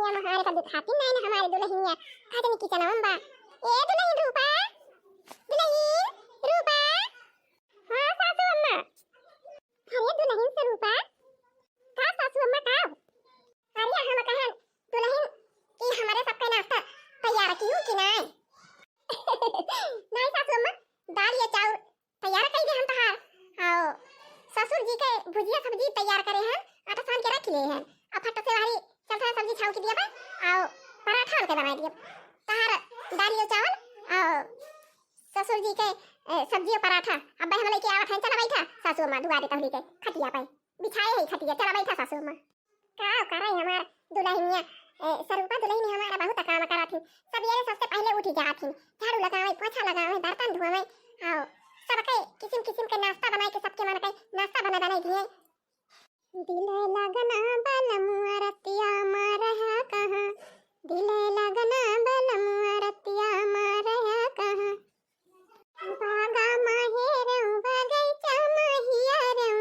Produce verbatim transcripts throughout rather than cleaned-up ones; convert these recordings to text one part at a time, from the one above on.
या महारे का दिखाती नहीं ना हमारे दुलहिनिया। आज नहीं किचन में बा। ए दुलहिन रूपा, दुलहिन रूपा। हाँ सासू अम्मा। अरे दुलहिन स्वरूपा, का सासू अम्मा का? अरे हम कहन दुलहिन कि हमरे सबके नाश्ता तैयार किहू कि नाई? नाई सासू अम्मा, दाल या चाउर तैयार कई दे हम तहार। आओ, ससुर जी के भुजिया सब्जी तैयार करे हैं, आटा सान के रख ले हैं। अब फट से बाहरी चलता है, सब्जी छौंक दिया बा, आओ, पराठा उनके बनाई दिया। तहार दाल या चावल, आओ, ससुर जी के, ए, सब्जी और पराठा। अब भाई हम लेके आवत हैं, चला बैठा सासू अम्मा दुआरे तहली के खटिया पे। बिछाए है खटिया, चला बैठा सासू अम्मा। का करे हमार दुलहिनिया, ए, सरूपा दुलहिन हमारा बहुत काम कराथिन। सबेरे सबसे पहले उठ जाथिन, झाड़ू लगावे, पोछा लगावे, बर्तन धोवे, आओ, सबके किसिम किसिम के नाश्ता बनाए के सबके मन के नाश्ता बना बनाए दिए। दिले लगन बलमुआ रतिया मा रहा कहाँ, दिले लगन बलमुआ रतिया मा रहा कहाँ। बागा मा हेरौं, बगैचा मा हियरौं,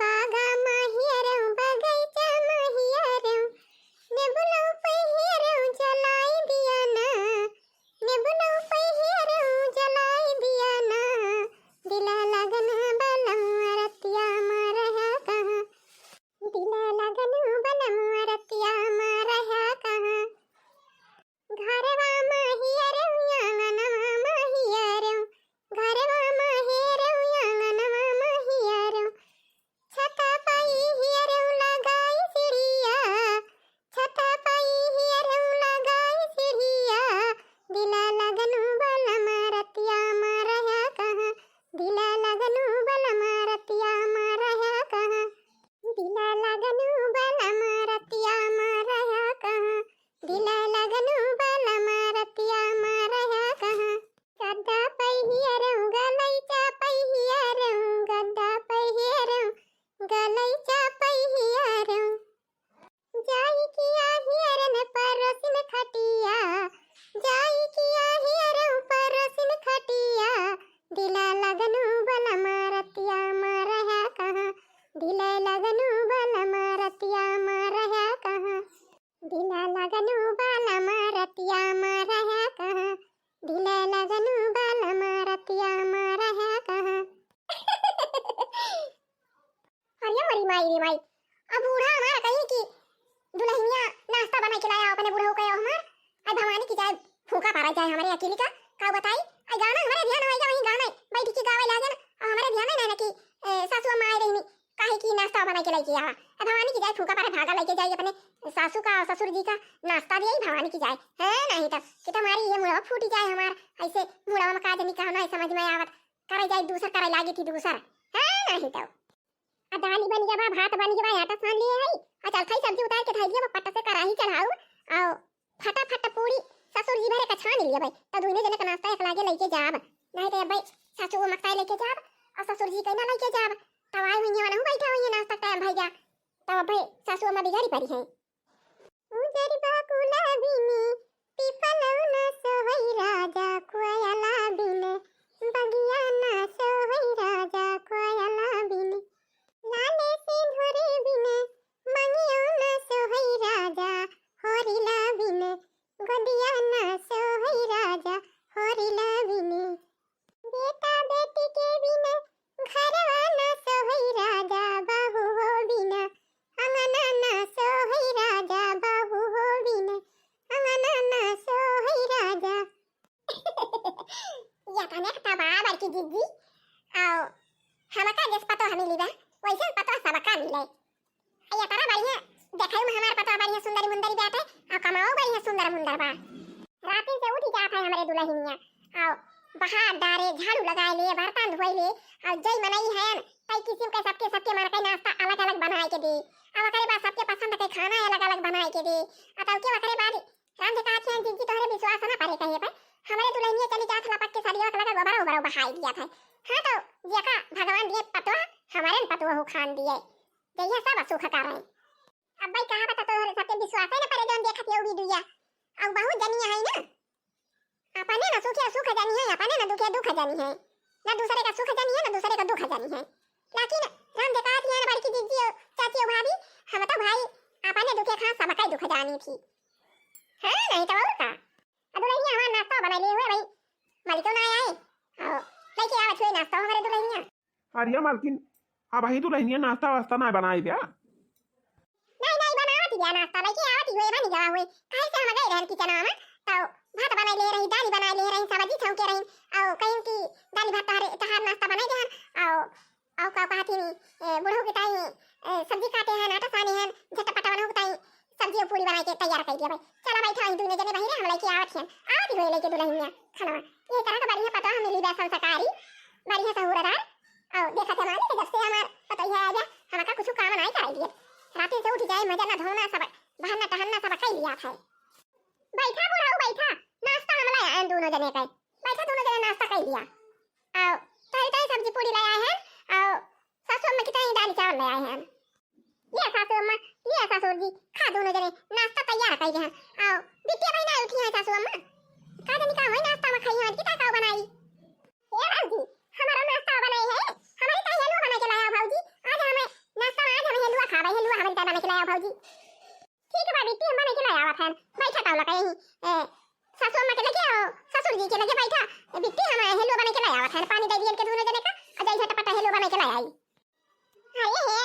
बागा मा हेरौं, बगैचा मा हियरौं, नेबुलौ पै हेरौं जलाई दिया ना, नेबुलौ पै हेरौं जलाई दिया ना, दिला लगन बलम रतिया मा रहा कहाँ, दिला लगन बलम रतिया मा रहा कहाँ। घरवा मा हियरौं, आंगनवा मा हियरौं, घरवा मा हेरौं, आंगनवा मा हियरौं, छता पई हियरौं लगाई सिढ़िया, छता पई हियरौं लगाई सिढ़िया, दिला लगन बलम रतिया मा रहा कहाँ, दिला लगन बलम रतिया मा रहा कहाँ। दिला लगन बलम रतिया मा रहा कहाँ, दिला लगन बलम रतिया मा रहा कहाँ। गद्दा पै हियरौं, गलैचा पै हियरौं, गद्दा पै हियरौं, गलैचा पै हियरौं। जाई किया हियरन परोसिन खटिया, जाई किया हियरौं परोसिन खटिया, दिला लगन बलम रतिया मा रहा कहाँ, दिला लगन बलम रतिया मा रहा कहाँ, दिला लगन बलम रतिया मा रहा कहाँ, दिला लगन बलम रतिया मा रहा कहाँ। अरे मोरी माई रे माई, अब बूढ़ा हमारा कहीं कि दुलहिनिया नाश्ता बना के लाया अपने बूढ़ऊ के हमार। आई भवानी की जाए फूंका पारा जाए हमरे अकेली का, का बताई। आई गाना हमरे ध्यान होइगा, वही गाना बैठ के गावे लागे ना, और हमरे ध्यान है ना कि, ए, सासू अम्मा आई रही, काहे कि नाश्ता बना के लेके आवा। आई भवानी की जाए फूंका पारे भागा लेके जाए अपने सासू का, ससुर जी का नाश्ता दिए भवानी की जाए। है नहीं तो कि तुम्हारी ये मुड़वा फूटी जाए हमार, ऐसे मुड़वा में का जनी कहना है समझ में आवत, करे जाए दूसर करे लागी थी दूसर। है नहीं तो आ दाल बन गया बा, भात बन गया बा, आटा सान लिए है। आ चल खाई सब्जी उतार के धर दिया बा, पट से कढ़ाई चढ़ाऊ, आओ फटाफट पूरी ससुर जी भरे का छान लिया भाई। तो दुइने जने का नाश्ता एक लागे लेके जाब, नहीं तो भाई सासू वो मकताई लेके जाब और ससुर जी के ना लेके जाब। तब आई हुई है, बैठा हुई है, नाश्ता टाइम भैया, तब भाई सासू अम्मा बिगाड़ी पड़ी है। उजर बकुला बिने, पीपलौ ना सोहै राजा कोयला बिने, बगिया ना सोहै राजा कोयला बिने, लाले सिंदूरी बिने, मंगियौ ना सोहै राजा होरिला बिने, गोदिया ना सोहै राजा होरिला बिने। बेटा बेटी के बिना घरवा ना सोहै राजा बहू हो बिना, अंगना ना सोहै राजा बहू हो बिना, अंगना ना सोहै राजा। या तने तबा बड़की दीदी, आओ हमका जस पतो हमी लिबा, वैसे पतो सबका मिले। या तारा बढ़िया, देखाई में हमार पतवा बढ़िया सुंदरी मुंदरी बाटे, और कमाओ बढ़िया सुंदर मुंदर बा। राती से उठी जात है हमरे दुलहिनिया, और बहार डारे, झाड़ू लगाए ले, बर्तन धोए ले, और जई मनई है न, कई किस्म के सबके, सबके मन के नाश्ता अलग अलग बनाए के दे, और ओकरे बाद सबके पसंद के खाना अलग अलग बनाए के दे, और तब के ओकरे बाद राम जी कहत हैं, "जीजी तोहरे विश्वास ना परे कहे पर, हमरे दुलहिनिया चली जात लपक के सरिया के लगा गोबरा उबरा बहाई दिया था।" हाँ तो जेका भगवान दिए पतवा, हमरे न पतवा हो खान दिए। जइया सब सुख का रहे। अब भाई कहा बता, तोहरे सबके विश्वास है ना परे जौन देखत ये वीडियो। अब बहुत जनिया है ना, अपने ना सुखे सुख जानी है, अपने ना दुखे दुख जानी है, ना दूसरे का सुख जानी है, ना दूसरे का दुख जानी है। लेकिन हम देखा थी ना बड़की दीदी और चाची और भाभी, हम तो भाई अपने दुखे खान सबका दुख जानी थी। हाँ, नहीं तो और का। अब दुलहिनिया हमार नाश्ता बनाइ लिहे हुए भाई, मालिको ना आए। आओ, लइके आवत हुए नाश्ता हमरे दुलहिनिया। अरे मालकिन, अबहीं दुलहिनिया नाश्ता वास्ता ना बनाए ब्या? नहीं, नहीं, बनावत ही ब्या नाश्ता, लइके आवत ही हुए, बनी गवा हुए। काहे से हम गए रहन किचनवा में, तो भात बनाइ ले रही, दाल बनाइ ले रही, सब्जी छौंके रही, और कहीं कि दाल भात तहार, तहार नाश्ता बनाइ देहन, और, और का कहत ही, ए, बुढ़ऊ के ताई, ए, सब्जी काटे हैं, आटा साने हैं, झटपट बनऊ के ताई, सब्जी और पूड़ी बनाइ के तैयार कइ दिया भाई। चला बैठा वहीं दुनो जने बहिरे, हम लइके आवत हैं, आवत ही हुए लइके दुलहिनिया खाना। ये तरह का बढ़िया पतोह मिली बा संस्कारी, बढ़िया सहुरदार, और देखत है मालिक, जब से हमार पतोहिया आइ बा, हमका कुछ काम नाहीं कराइ दिए। राती से उठि जाए, मजा ना धोना सब, बहना टहलना सब कइ लिया था। बैठा बुढ़ऊ, बैठा, नाश्ता हम लाए हैं दुनो जने का। बैठा, दुनो जने नाश्ता कइ लिया। आओ, तोहरी ताई सब्जी पूड़ी लाए हैं, आओ, सासू अम्मा की ताई दाल चावल लाए हैं। लिया सासू अम्मा, लिया ससुर जी, खा दुनो जने, नाश्ता तैयार कइ दिया। आओ, बिटिया भाई ना उठी है सासू अम्मा। का जानी का होई नाश्ता में खाई है, कितना का बनाई? ए भौजी, हमारा नाश्ता बनाए है, हमारी ताई हलवा बना के लाया भौजी। आज हमें नाश्ता में आज हमें हलवा खावे, हलवा हमारी ताई बना के लाया भौजी। ठीक बा बिट्टी, हम बना के लाया आवत हन। बैठा ताऊ लगा यहीं, ए, सासू अम्मा के लगे आओ, ससुर जी के लगे बैठा। ए, बिट्टी, हम हलवा बना के लाया आवत हन, पानी दे दियन के दुनो जने का, आ जाई झटपट हलवा बना के लाया आई। अरे हे,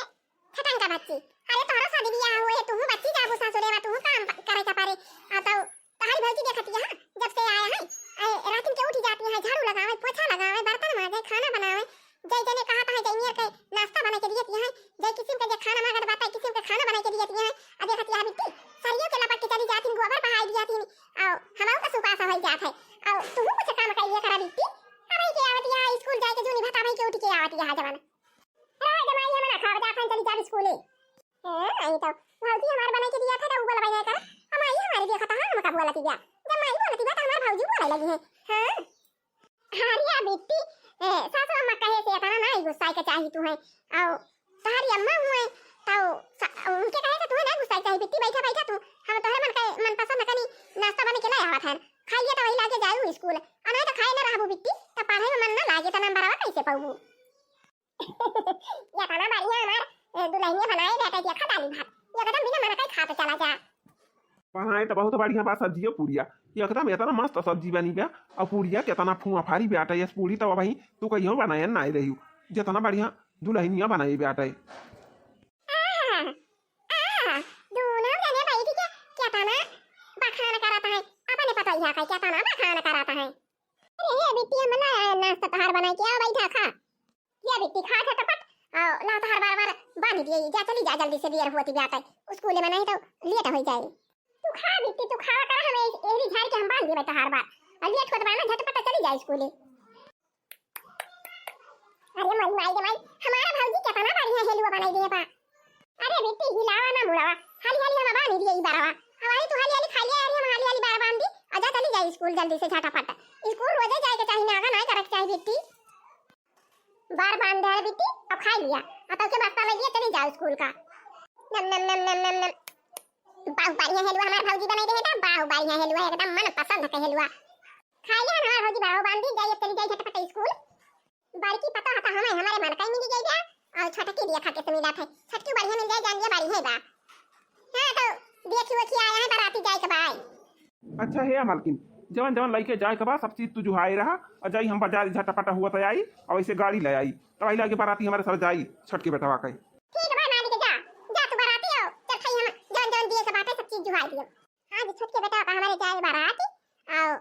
छटंका बच्ची, अरे तोहरा शादी बियाह हुए, तुहू बच्ची जाबू सासुरे में, तुहू काम प-, करे के परे। आ तो तोहरी भौजी देखत यहाँ, जब से आया है, ए, रातिन के उठी जाती है, झाड़ू लगावे, पोछा लगावे, बर्तन माजे, खाना बनावे, जय जने कहा था, जय नियर के नाश्ता बना के दिए है, जय किसिम के जे खाना मांगत बा, तय किसिम के खाना बना के दिए है। आ देखत यहाँ बिट्टी, सरियों के लपट के चली जाती, गोबर बहाई दिया थी, आओ, हमाऊ का सुपासा हो जात है, आओ, तुहू कुछ काम करिए करा बिट्टी, अबही के आवत यहाँ, स्कूल जाए के जूनी भात अबही के उठ के आवत यहाँ जवान। अरे जमाई, हम ना खाब जात हन, चली जाब स्कूले। ए, आई तो भौजी हमार बना के दिया था, तो उ बोला बना कर। हम आई हमारे दिया खाता, हम का बोला दिया। जब माई बोला दिया, तो हमार भौजी बोले लगी है। हाँ। अरे या बिट्टी, ए, सासू अम्मा कहे से इतना ना गुस्सा के चाही तू है। आओ, तोहरी अम्मा हुए, तो सा-, उनके कहे से तू है ना गुस्सा के चाही बिट्टी, बैठा, बैठा तू। हम तोहरे मन के, मन पसंद कनी नाश्ता बना के ले आवत हन। खाइए तो वही लागे जाऊ स्कूल। आ नहीं तो खाए ना रहबू बिट्टी, तो पढ़ाई में मन ना लागे, तो नंबरवा कैसे पाऊ? इतना बढ़िया हमार, ए, दुलहिनिया बनाए बेटा, देखा दाली भात, एकदम बिना मन के खा तो चला जा। बनाए तो बहुत बढ़िया बा सब्जियो पूड़िया, एकदम इतना मस्त सब्जी बनी बा। और पूड़िया कितना फुआ फारी बेटा, यस पूड़ी तो भाई तू कहियो बनाए ना रही, जितना बढ़िया दुलहिनिया बनाए बेटा। आहा, आहा, दोनों जने बैठ के कितना बखान करत है, अपने पतोहिया का कितना बखान करत है। अरे ये बिट्टी, हम ना आए नाश्ता तोहार बनाए के, आओ बैठा खा। ये बिट्टी खा झटपट, आओ ला तोहार बार बार बांध दिए, जा चली जा जल्दी से, देर होती जाता है स्कूल में, नहीं तो लेट हो जाए। तू खा बिट्टी, तू खावा करा, हम ए-, एहरी झाड़ के हम बांध देबे तोहार बार, और लेट होत बा ना, झटपट चली जा स्कूल। अरे माई, माई रे माई, हमारा भौजी कितना बढ़िया हेलुआ बनाई दिए बा। अरे बिट्टी हिलावा ना मुड़ावा, हाली हाली हम बांध दिए ई बारवा। हमारी तू हाली हाली खा लिया, अरे हम हाली हाली बार बांध दी, और जा चली जा स्कूल जल्दी से झटाफट। स्कूल रोजे जाए के चाही ना, आगा ना करे के चाही बिट्टी। बार बांध दे बिट्टी, अब खा लिया, अब तो के बस्ता लगिए चली जाओ स्कूल का। नम नम नम नम नम नम। बहुत बढ़िया हेलुआ हमार भौजी बनाई दे बेटा, बहुत बढ़िया हेलुआ, एकदम मन पसंद के हेलुआ। खा लिया हमार भौजी, बारवा बांध दी, जाइए चली जाइए झटपट स्कूल। बड़की पता हता हमें हमारे मन कहीं मिली गई बा, और छोटकी भी खा के से मिला था, छोटकी बढ़िया मिल जाए, जान लिया बड़ी है बा। हाँ तो देखी वो खिया आया है, बाराती जाए के बा। अच्छा हे मालकिन, जवन जवन लइके जाए के बा सब चीज तू जुहाए रहा, और जाई हम बाजार झटपट हुआ तो आई, और वैसे गाड़ी ले आई, तो आई लगे बाराती हमारे सब जाई छोटके बेटवा के। ठीक बा मालिक, जा, जा तू बाराती आओ, चल खाई हम जवन जवन दिए के बाटे सब चीज जुहाए दियो। हाँ जी, छोटके बेटवा का हमारे जाए बाराती, आओ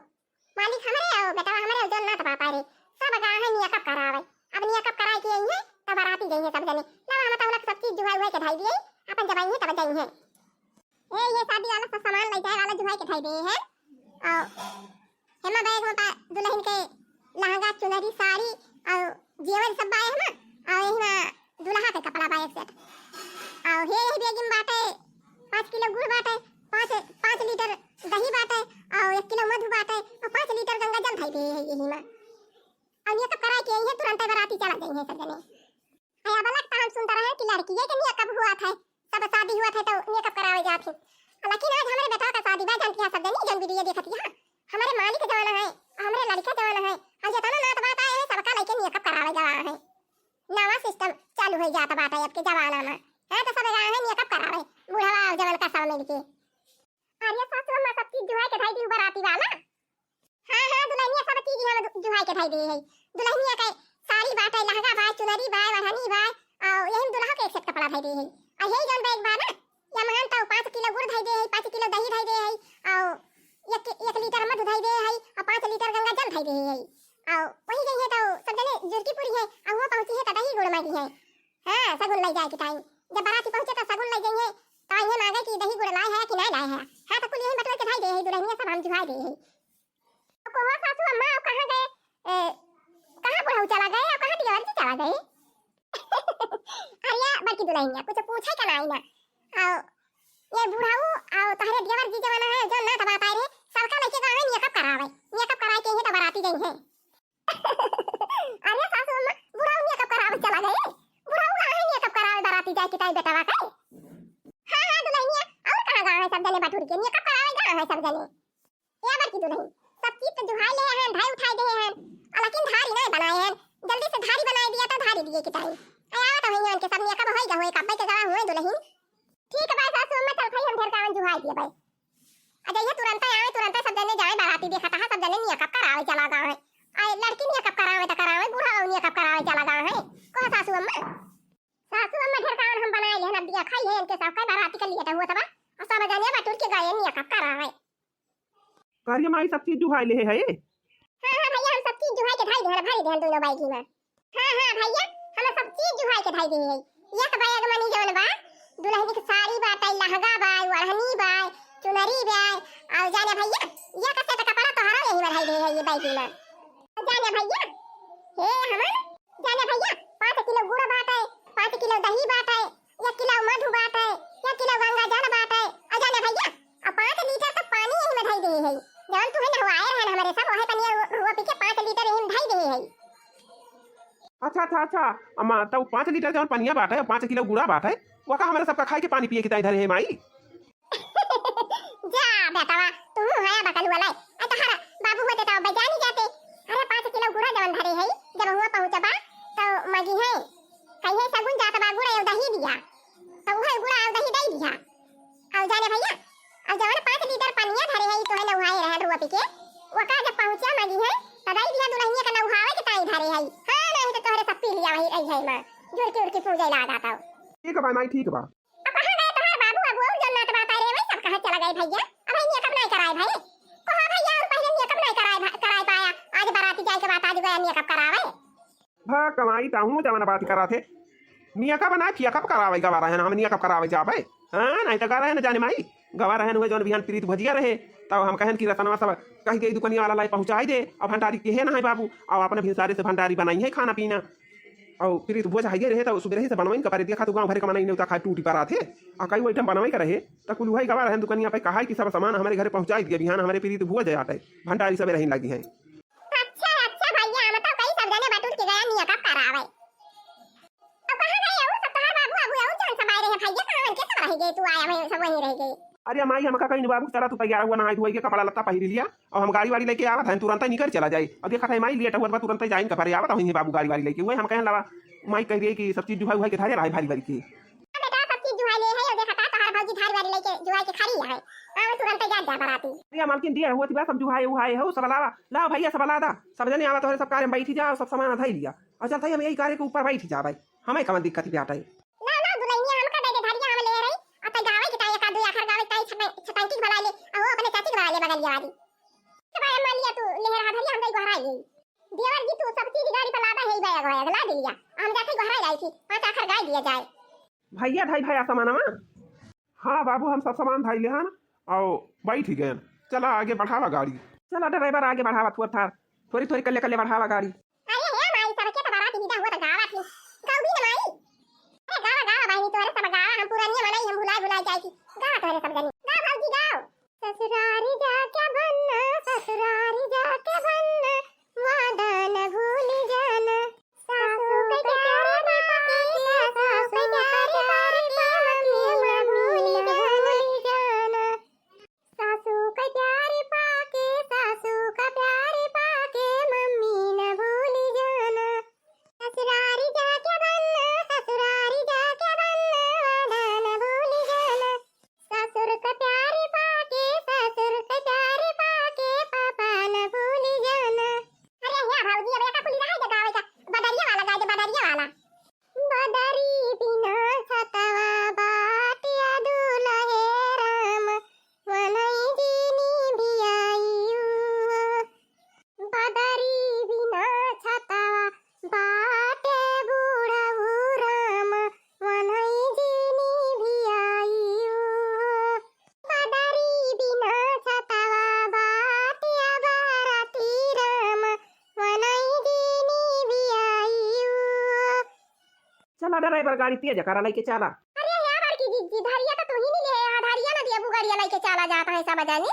मालिक हमरे आओ, बेटवा हमरे आओ, जौन नात बापा रे, सब गा है मेकअप करावे। अब मेकअप कराए के आई है, तब बाराती गई है सब जने। लावा हम तौलक सब चीज जुहाई हुआई के धाई दिए, अपन जब आई है तब जाई है। ए, ये शादी वाला सब सामान ले जाए वाला जुहाई के धाई दिए है। और हेमा बैग में बा दुल्हन के लहंगा, चुनरी, साड़ी और जेवर सब बा हेमा, और यही में दुल्हा के कपड़ा बा एक सेट। और हे, यही बैग में बाटे पाँच किलो गुड़ बाटे, पाँच, पाँच लीटर दही बाटे, और एक किलो मधु बाटे, और पाँच लीटर गंगा जल धाई दे है यही में। और मेकअप कराए के यही है, तुरंत बाराती चला जाई है सब जने। है, अब लगता हम सुनता रहे कि लड़किए के मेकअप हुआ था, सब शादी हुआ था तो मेकअप करावे जात है। लेकिन आज हमरे बेटा का शादी बा, जानती है सब जने, जौन वीडियो देखत है, हमरे मालिक जवान है, हमरे लड़का जवान है, और जितना नात बात आए है, सबका लेके मेकअप करावे जवा है। नवा सिस्टम चालू हो जाता बात है अब के जमाना में। हाँ, तो सब आए हैं मेकअप करावे, बूढ़वा और जवान का सब मिलके। अरे सासू अम्मा, सब चीज जुहाई के धई दी बराती वाला। हाँ, हाँ, दुलहिनिया सब चीज यहाँ दु-, जुहाई के धई दे है। दुलहिनिया के साड़ी बाटे, लहंगा बाय, चुनरी बाय, ओढ़नी बाय, और यही में दुल्हा के एक सेट कपड़ा धई दे है। और यही जौन बैग बा ना, या मान तो पाँच किलो गुड़ धई दे है, पाँच किलो दही धई दे है, और एक, एक लीटर मधु धई दे है, और पाँच लीटर गंगा जल धई दे है। और वही जइहे तो सब जने जुरकी पूरी है, और वो पहुँची है तो दही गुड़ मांगी है। हाँ, सगुन लई जाए के टाइम। जब बराती पहुँचे तो सगुन लई जाइए, तो इहे मांगे कि दही गुड़ लाए है कि नहीं लाए है। हाँ, तो कुल यही बटोर के धई दे है, दुलहिनिया सब हम जुहाई दे है। को हो सासू अम्मा, अब कहाँ गए? ए, कहाँ बुढ़ऊ चला गए और कहाँ देवर जी चला गए? अरे बड़की दुलहिनिया, कुछ पूछे का नहीं ना। आओ, ये बुढ़ऊ, आओ तोहरे देवर जी जवाना है, जो ना दबा पाए रहे, सबका लेके गाँव में मेकअप करावे। मेकअप कराए के ही तो बराती गई है। अरे सासू अम्मा, बुढ़ऊ मेकअप करावे चला गए। बुढ़ऊ कहाँ है मेकअप करावे बराती जाए के टाइम बेटवा के? हाँ, हाँ, दुलहिनिया, और कहाँ गाँव है सब जने बटुर के मेकअप करावे गाँव है सब जने। या बड़की दुलहिन, सब चीज तो जुहाई ले हैं, ढाई उठाई दे हैं, और लेकिन धारी नहीं बनाए हैं। जल्दी से धारी बनाए दिया तो धारी दिए के टाइम। आया तो वही उनके सब मेकअप होई गए, कब्बे के गवा हुए दुलहिन। ठीक है भाई सासू अम्मा, चल भाई हम ढेर कावन जुहाई दिए भाई। अजय ये तुरंत आवे, तुरंत सब जने जाए बराती देखा था, सब जने मेकअप करावे चला गाँव है। आए लड़की मेकअप करावे तो करावे, बूढ़ा मेकअप करावे चला गाँव है। कहो सासू अम्मा। सासू अम्मा ढेर कावन हम बनाए लेहन, अब दिया खाई है इनके सब का बराती के लिए तो हुआ तबा। और सब जने बटुर के गए मेकअप करावे। का रे माई, सब चीज जुहाई ले है? हाँ, हाँ भैया, हम सब चीज जुहाई के धई देहन, भरी देहन दोनों बैगी में। हाँ, हाँ भैया, हम सब चीज जुहाई के धई दे है। एक बैग मनी जौन बा, दुलहिन के साड़ी बाटे, लहंगा बा, ओढ़नी बा, चुनरी बा, और जाने भैया, एक सेट कपड़ा तोहरा यही में धई दे है ये बैगी में। और जाने भैया, हे हमन, जाने भैया, पाँच किलो गुड़ बाटे, पाँच किलो दही बाटे, एक किलो मधु बाटे, एक किलो गंगा जल बाटे, और जाने भैया, अब पाँच लीटर तो पानी यही में धई दे है। जौन तुहे नहवाए रहन हमरे सब, वहे पनिया रु-, रुआ पी के पाँच लीटर यही में धई दे है। अच्छा, अच्छा, अच्छा, अम्मा, तो पाँच लीटर जौन पनिया बाटे, पाँच किलो गुड़ा बाटे, वो का हमरे सबका खाए के पानी पिए के ताई धरे है माई? जा बेटवा, तू हया बकलुआ लाई। आ तोहरा बाबू होते तो बजानी जाते। अरे पाँच किलो गुड़ा जवन धरे है, जब हुआ पहुँचबा तो मगी है, कहिए सगुन जात बा गुड़ा और दही दिया। तो उहे गुड़ा और दही दे दिया। और जाने भैया, और जवन पाँच लीटर पनिया धरे है, तोहे नहुआए रहे रुआ पी के, वका जब पहुँचा मगी है, तो दे दिया दुलहिनिया के नहुआवे के ताई धरे है। हाँ, नहीं तो तोहरे सब पी लिया वही रही है माँ, जुड़की उड़की पूजे लागा तो। ठीक बा माई, ठीक बा। अब कहाँ गए तोहार बाबू, अब और जौन नात बात रे, वही सब कहाँ चला गए भैया? अब भाई मेकअप नहीं कराए भाई। कहो भैया, और पहले मेकअप नहीं कराए भा-, कराए पाया। आज बाराती जाए के बाद आज गया मेकअप करावे। भा कमाई ताहू जवन बात करा थे। मेकअप ना, फियकअप करावे गवा रहे ना, हम मेकअप करावे जाबे। हाँ, नहीं तो गा रहे ना जाने माई। गवा रहे हुए जौन बिहान प्रीत भजिया रहे, तब हम कहन कि रतनवा सब कह गई दुकनिया वाला लाई पहुँचाई दे। अब भंडारी के है ना है बाबू, अब अपने भिनसारे से भंडारी बनाई है खाना पीना। और प्रीत भोज हाइये रहे, तो सुबह रहे से बनवाइन कपारे देखा, तो गाँव भरे का मनई नेवता खाए टूटी परा थे। आ कई वो आइटम बनवाई का रहे, तो कुल वही गवा रहन दुकनिया पे कहा कि सब सामान हमारे घरे पहुँचाई दिया, बिहान हमारे प्रीत भोज आटे, भंडारी सब रही लगी हैं। अच्छा, अच्छा भैया, हम तो कई सब जने बटुर के गया मेकअप करावे। अब कहाँ गए और सब तोहार बाबू, बाबू और जौन सब आए रहे भैया, कहाँ उनके सब रह गए, तू आया वहीं सब वहीं रह गए। अरे माई, हमका कहीं बाबू, चला तू तैयार हुआ, नहाई धोई के कपड़ा लत्ता पहिर लिया, और हम गाड़ी वाड़ी लेके आवत हैं, तुरंत ही निकल चला जाए। और देखा था माई लेट हुआ, तुरंत ही जाइन कपारे आवत हैं बाबू गाड़ी वाड़ी लेके। वही हम कहन लगा, माई कह रही कि सब चीज जुहाई हुआ के धरे रहा भारी भारी के। हाँ बेटा, सब चीज जुहाई ले है, और देखा था तोहार भौजी धारी वाली लेके जुहाई के खड़ी है। हाँ, तुरंत ही जा जा बराती। अरे मालकिन, दिया हुआ थी बस, सब जुहाए उहाए हो, सब लावा, लाओ भैया, सब ला दा, सब जने आवा तोहरे सब कार में बैठी जाओ, सब सामान धई लिया, और चलता ही हम यही कार के ऊपर बैठी जा भाई, हमें कवन दिक्कत ही बेटा है। ना, ना, दुलहिनिया हमका दे दे धरिया, हम ले रही। अब तै गावे के ताई, एक आध दो आखर गावे ताई, छटै-, छटैंकी के बना ले, आ वो अपने चाची के बना ले, बगलिया वाली। तो भाई, मान लिया तू ले रहा धरिया, हम गई गोहराई गई। देवर जी, तू सब चीज गाड़ी पर लादा है, बैग, बैग ला दे लिया। हम जाके गोहराई लाई थी, पाँच आखर गाय दिया जाए। भैया, धाई भाई, आ सामानवा। हाँ बाबू, हम सब सामान धाई ले हन, आओ, बैठ ही गए। चला, आगे बढ़ावा गाड़ी। चला ड्राइवर, आगे बढ़ावा, थोड़ थार, थोड़ी थोड़ी कल्ले कल्ले बढ़ावा गाड़ी। अरे हे माई, सबके तो बारात विदा हुआ तो गावा थी। गाओ भी ना माई। अरे गावा, गावा बहिनी, तोहरे सब गावा, हम पुरानिया मनई, हम भुलाए भुलाए जाए की। गावा तोहरे सब जनी। गाओ भौजी, गाओ। ससुरारी जाके बनना, ससुरारी जाके बनना, वादा न भूली जाना। सासू के प्यार पाके, सासू के प्यार पाके, मम्मी न भूली जाना। सासू का प्यार पाके, सासू का प्यार पाके, मम्मी न भूली जाना। ससुरारी जाके बनना, ससुरारी जाके बनना, वादा न भूली जाना। ससुर का ड्राइवर, गाड़ी तेज करा, लइके चला। अरे हे बड़की जिज्जी, धरिया तो तू ही नहीं ले, यहाँ धरिया ना दिया, बुगड़िया लइके चला जात है सब जने।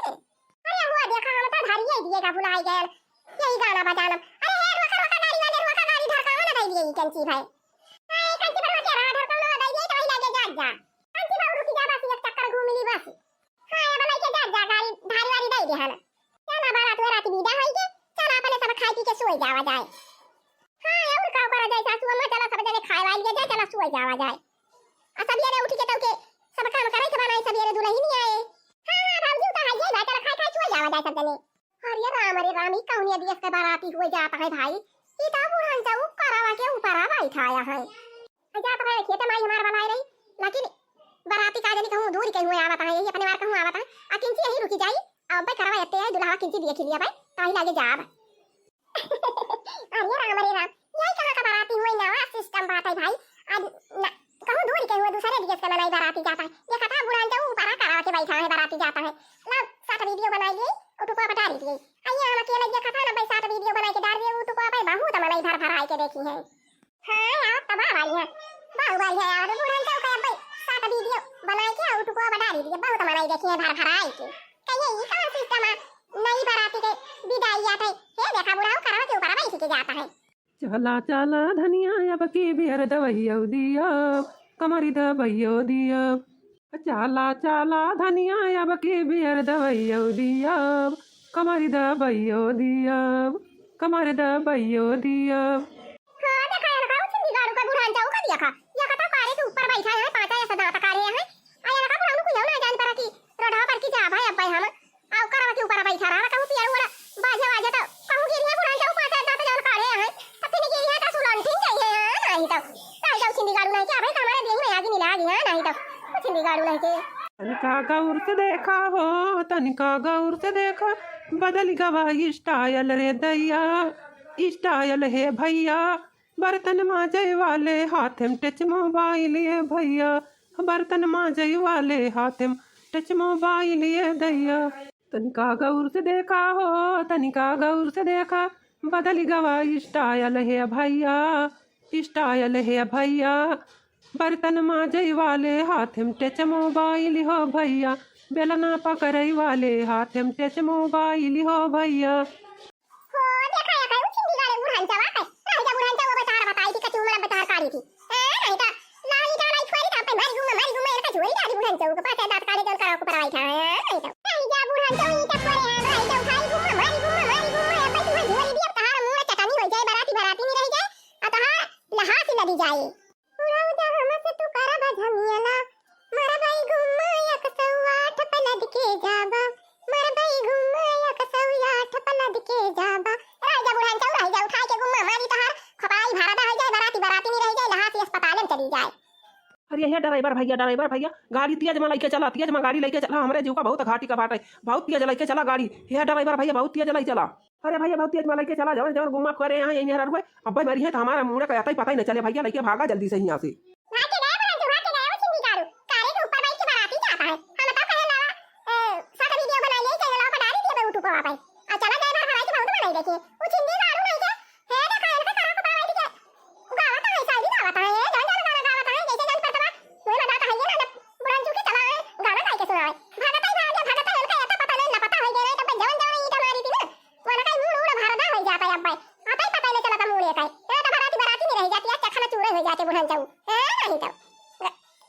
अरे हुआ देखा, हम तो धरिया ही दिए का भुलाई गए, यही गाना बजाना। अरे हे रोका, रोका गाड़ी वाले, रोका गाड़ी, धड़कावा ना दे दिए ई कंची भाई। हाँ, ई कंची पर रोके रहा, धड़कावा ना दे दिए तो वही लगे जा, जा। कंची भाई रुकी जा, बस एक चक्कर घूम ली बस। हाँ, अब लइके जा, जा, गाड़ी धारी वारी दे दे हन। चला बारात वारात विदा होई के, चला अपने सब खाई पी के सोई जावा जाए। हाँ, और का करा जाए सासू अम्मा, चला सब जने खाए वाली के जाए, चला सोई जावा जाए। आ सबेरे उठ के तब के सब काम करे के बनाए, सबेरे दुलहिन आए। हाँ, हाँ, भौजी तो है ये बा, चला खाए खाए सोई जावा जाए सब जने। अरे राम, अरे राम, ई कौनिया दियस के बाराती हुए जात है भाई? ई तो बुढ़न से ऊ करवा के ऊपर आ बैठाया है। जात है खेते माई हमार बनाए रही, लेकिन बाराती का जनी कहूँ दूर कहूँ आवत है, यही अपने मार कहूँ आवत है। आ किंची यही रुकी जाई, अब भाई करवा एते है, दुल्हा किंची दिए खिलिया भाई, ताही लागे जाब। अरे राम, अरे राम, यही कहाँ का बाराती हुए, नवा सिस्टम बात है भाई। आ न, कहूँ दूर कहूँ दूसरे दियस के मनाई बाराती जाता है। देखा था बुढ़न से ऊपर आ करवा के बैठा है, बाराती जाता है। लो, साथ वीडियो बनाई लिए, उठुको बटारी लिए। आ ये हम अकेले देखा था ना भाई, साथ वीडियो बनाई के डाल दिए, उठुको भाई बहुत मनई भर भर आए के देखी है। हाँ यार, तबाह वाली है, बाहुबली है यार, बुढ़न तो कहे भाई साथ वीडियो बनाई के उठुको बटारी लिए, बहुत मनई देखी है भर भर आए के। कहिए ये कौन सिस्टम है, नई बाराती के विदाई आत है। हे देखा बुढ़ाऊ करवा के ऊपर बैठ के जाता है। चला चला धनिया अब की बेर दवैयौ दिया, कमरी दबैयौ दिया। चला चला धनिया अब की बेर दवैयौ दिया, कमरी दबैयौ दिया, कमरी दबैयौ दिया। हाँ, देखा, ये लगा, वो छिंदी गाड़ू का बुढ़ान जाऊ का दिया खा। या कथा कारे के ऊपर बैठा है, पाँचा ऐसा दांत कारे है। आ, ये लगा, बुढ़ान को यौ ना जान पड़ा कि रोडवा पर की जा भाई, अब भाई हम आओ करवा के ऊपर बैठा रहा, कहूँ पियर वाला बाजे बाजे तो कहूँ गिरी है बुढ़ान जाऊ पाँच आठ दांत जौन काढ़े हैं, तब फिर गिरी है तो सुलंठिन जाई है, हाँ, नहीं तो, नहीं तो छिंदी गाड़ू नहीं क्या भाई, तो हमारे देही में आग नहीं लागी, हाँ, नहीं तो, छिंदी गाड़ू नहीं के। तनिका गौर से देखा हो, तनिका गौर से देखा, बदल गवा स्टाइल रे दैया, स्टाइल है भैया, बर्तन माजे वाले हाथ में टच मोबाइल ये भैया, बर्तन माजे वाले हाथ में टच मोबाइल ये दैया। तनिका गौर से देखा हो, तनिका गौर से देखा, बदल गवा स्टाइल है भैया, स्टाइल है भैया। बर्तन माजे वाले हाथ में टच मोबाइल हो भैया, बेलना पकड़े वाले हाथ में टच मोबाइल हो भैया। हो, देखा, देखा, उ छिंदी गाड़े बुढ़न चवा के, रह जा बुढ़न चवा, बचार बताई थी, कचू मरा बचार काढ़ी थी। ए, नहीं तो, लाली का लाई छोरी का पे मारी गुम्मा, मारी गुम्मा, इनका झोरी डाली बुढ़न चवा के, पाछे दांत काढ़े जौन करा को परवाई था, ए, नहीं तो। रह जा बुढ़न चवा, ईटा परे हैं, रह जा उठाई गुम्मा, मारी गुम्मा, मारी गुम्मा, अब तुम्हें झोरी दी, अब तहार मुंह चटनी हो जाए, बराती बराती नहीं रह जाए, और तहार लहास ही लगी जाए। उड़ाऊ जा हमसे तू करबा झमेला, मरबई गुम्मा एक सौ आठ पे लद के जाबा, मरबई गुम्मा एक सौ आठ पे लद के जाबा। रह जा बुढ़ान चौ, रह जा उठाए के गुम्मा, मारी तहार खपाई भारदा हो जाए, बराती बराती नहीं रह जाए, लहासी अस्पताल में चली जाए। अरे हे ड्राइवर भैया, ड्राइवर भैया, गाड़ी तेज में लइके चला, तेज में गाड़ी लइके चला, हमरे जीव का बहुत घाटी का बात है, बहुत तेज लइके चला गाड़ी। हे ड्राइवर भैया, बहुत तेज लइके चला। अरे भैया, बहुत तेज में लइके चला, जवन जवन गुम्मा करे यहाँ, यही मेहरा रुए। अब्बे मरी है तो हमारा मुड़े का अतई पता ही न चले भैया, लइके भागा जल्दी से यहाँ से। भाग के गए बुढ़न, तू भाग के गए, वो छिंदी गाड़ू। कारे के ऊपर बैठ के बराती जाता है। हम तो कहे लावा, ए, साथ वीडियो बना ले, चैनल पर डाल दिए, मैं उठू को वापस। आ चला जाए बार भराई के बहुत बनाई देखे। वो छिंदी गाड़ू नहीं के, हे देखा, इनका करा को बैठ के गावत है, शायरी गावत है, ये जौन जौन गाना गावत है, जैसे जौन पड़ता बा, वही बजाता है, ये ना जब बुढ़न चूके चला है, गाना गाई के सुनावे। भागत ही भाग गया, भागत है, इनका ये तो पता नहीं, लापता हो गया, नहीं तो जौन जौन ईंटा मारी थी ना, वनका मुड़ उड़ भरदा हो जाता है अब भाई। आता ही पता ही नहीं चलता मुड़े का। ये तो बराती बराती नहीं रह जाती है, चखना चूरे हो जाते बुढ़न चऊ। हाँ, नहीं तो।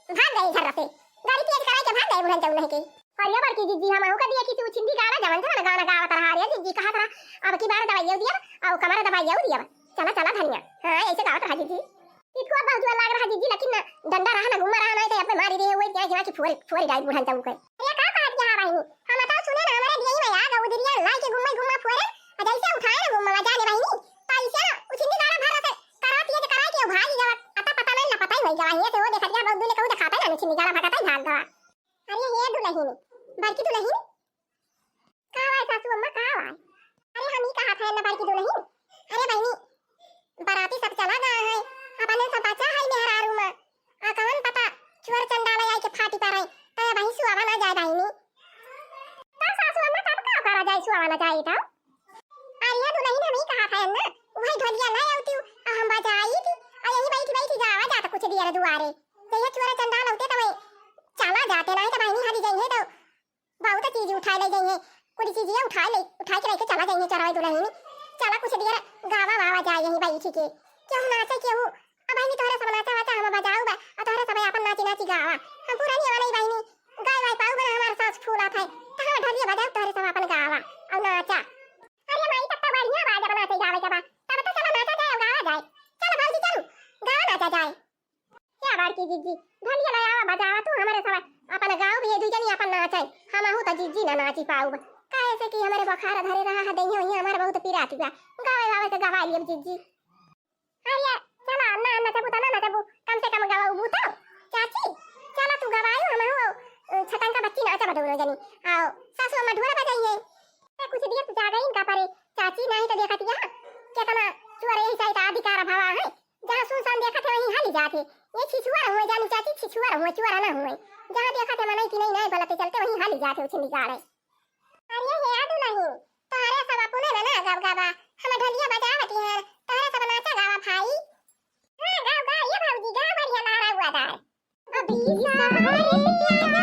भाग गए घर से। गाड़ी तेज करा के भाग गए बुढ़न चऊ नहीं के। अरे बड़की जिज्जी, हम आहू का दिया कि तू छिंदी गाना, जवन जवन गाना गावत रहा रे जिज्जी, कहा था, अब की बार दवाइया दिया, और कमर दवाइया दिया। चला, चला धनिया। हाँ, ऐसे गावत रहा जिज्जी। इतको अब बहुत जोर लाग रहा जिज्जी, लेकिन ना, डंडा रहा ना, गुम्मा रहा ना, तो अब मारी दे, वही क्या, क्या कि फोरी, फोरी डाई बुढ़न चऊ के। अरे का कहत क्या बहिनी? हम तो सुने ना, हमारे दिए में आ गऊ दिरिया लाई के गुम्मा, गुम्मा फोरे, आ जैसे उठाए ना गुम्मा, जाने बहिनी, तो ऐसे ना, उछिंदी गाना भर से, करा पिए के कराए के भागी गवा, अता पता नहीं, ना पता ही हो गवा, ये से वो देखत गया, बहुत दूर ले कहूँ दिखाता है ना, उछिंदी गाना भगत है, भाग गवा। अरे ये दुलहिन, बड़की दुलहिन, का वाय सासू अम्मा, का वाय? अरे हम ही कहा था ना बड़की दुलहिन, अरे बहिनी, बराती सब चला गया है, अपने सब बचा है मेहरारू में, आ कौन पता चोर चंडाल आए के फाटी पर है, तो ये वहीं सुआवा ना जाए बहिनी। तो सासू अम्मा तब का करा जाए, सुआवा ना जाए तो? अरे दुलहिन हम ही कहा था ना, वही ढोलिया ले आती हूँ, आ हम बजाई थी, आ यही बैठी बैठी गावा जात कुछ दियर दुआरे। जहिया चोर चंडाल होते तवे चला जाते, नाहीं तो बहिनी हाली जइहे तो बहुत चीज उठाए ले जइहे। कुछ चीजिया उठाए ले, उठाए के लेके चला जइहे चोरवा दुलहिनी। चला कुछ दियर गावा वावा जाए यहीं बैठी के। केहू नाचे केहू, अब बहिनी तोहरे सब नाचा वाचा हम बजाऊ बा, और तोहरे सब आपन नाची नाची गावा। हम पुरानी वाली बहिनी गाय वाय पाऊ बना, हमार सांस फूला था, तो हम ढोलिया बजाऊ, तोहरे सब आपन गावा और नाचा। अरे माई, तब तो बढ़िया बा जब नाचे गावे के बा, तब तो चला नाचा जाए और गावा जाए। चल भौजी चल, गावा नाचा जाए। क्या बड़की जिज्जी, ढोलिया ले आवा, बजावा तू हमरे सब, अपन गाँव भी ये दू जनी अपन नाचे। हमहू तो जिज्जी ना नाची पाउब, काहे से कि हमरे बुखार धरे रहा है, देहियो ही हमार बहुत पिरात बा। गावे वावे के गवा लियब जिज्जी। अरे चला ना नचबू तो ना नचबू, कम से कम गवाबू तो। चाची चला तू गवायू, हमहू अ, छटंका बच्ची नाचब दोनों जनी। आओ सासू अम्मा ढोल बजाइए। ए, कुछ दियर तो जागइन का परे चाची, नाहीं तो देखत यहाँ केतना चोर यही साइड अधिकार भवा है। जहाँ सुनसान देखत है वहीं हाली जात है। ये छिछुअर हुए जानू चाची, छिछुअर हुए, चोर ना हुए। जहाँ देखत है मनई की नहीं, नहीं बोलते चलते वहीं हाली जात है उछिंदी गाड़े। अरे हे दुलही, तोहरे सब अपने में ना गब गबा, हम ढोलिया बजावत हैं, तोहरे सब नाचा गावा भाई। हाँ गाओ गाओ ये भौजी गाओ, बढ़िया नारा हुआ दार। अभी सारे प्यारा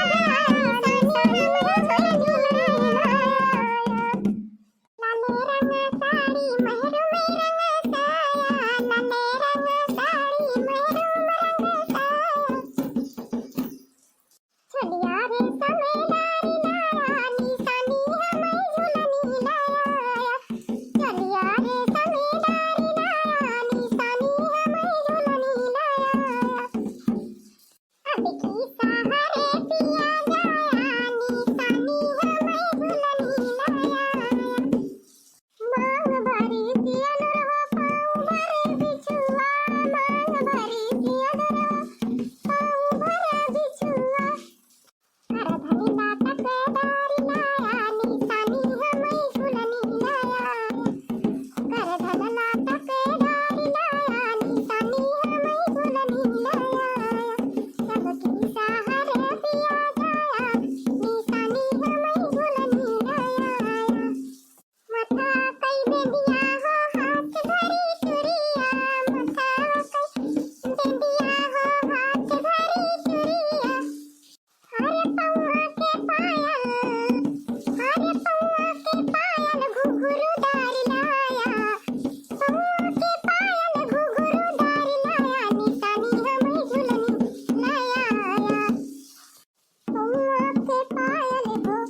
लाले रंग साड़ी, मेहरू में रंग साया, लाले रंग साड़ी, मेहरू में रंग साया। चलिया रे समेदारी लाया, निशानी हमें झुलनी लाया। चलिया रे समेदारी लाया, निशानी हमें झुलनी लाया। अब की सहारे पिया जाया, निशानी हमें झुलनी लाया। मांग भरी दियल रहो पाँव भरे बिछुआ, मांग भरी दियल रहो पाँव भरे बिछुआ। करधन लाटक डारी लाया, निशानी हमें झुलनी लाया। करधन लाटक डारी लाया, निशानी हमें झुलनी लाया। सबकी सहारे पिया जाया, निशानी हमें झुलनी लाया। मथा कई बेंदिया हो हाथ धरी चुरिया, मथा कई बेंदिया हो हाथ धरी चुरिया। हरे पौआ के पायल, हरे पौआ के पायल घुघुरुदार लाया, पौआ के पायल घुघुरुदार लाया, निशानी हमें झुलनी लाया। पौआ के पायल घु-,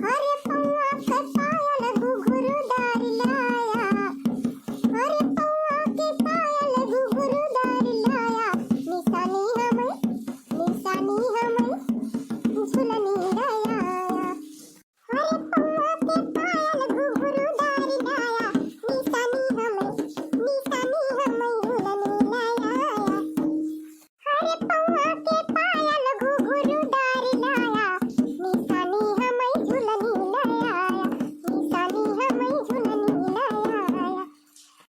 हरे पौआ के पायल घुघुरुदार लाया। हरे पौआ के पायल घुघुरुदार लाया। निशानी हमें, निशानी हमें झुलनी लाया। हरे पौआ के पायल घुघुरुदार लाया। निशानी हमें, निशानी हमें झुलनी लाया। हरे पौआ के पायल घुघुरुदार लाया, निशानी हमें झुलनी लाया, निशानी हमें झुलनी लाया।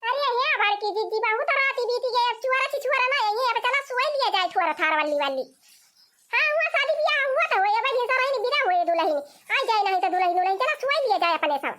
अरे हे बड़की जिज्जी, बहुत राती बीती गई, अब चुअरा छिछुअरा ना आई है, अब चला सोई लिया जाए चुअरा थार वाली वाली। हाँ, हुआ शादी बियाह हुआ तो होए, अब ये सारा ही बिना होए दुलहिन, आ जाए नहीं तो दुलहिन, दुलहिन चला सोई लिया जाए अपने सब।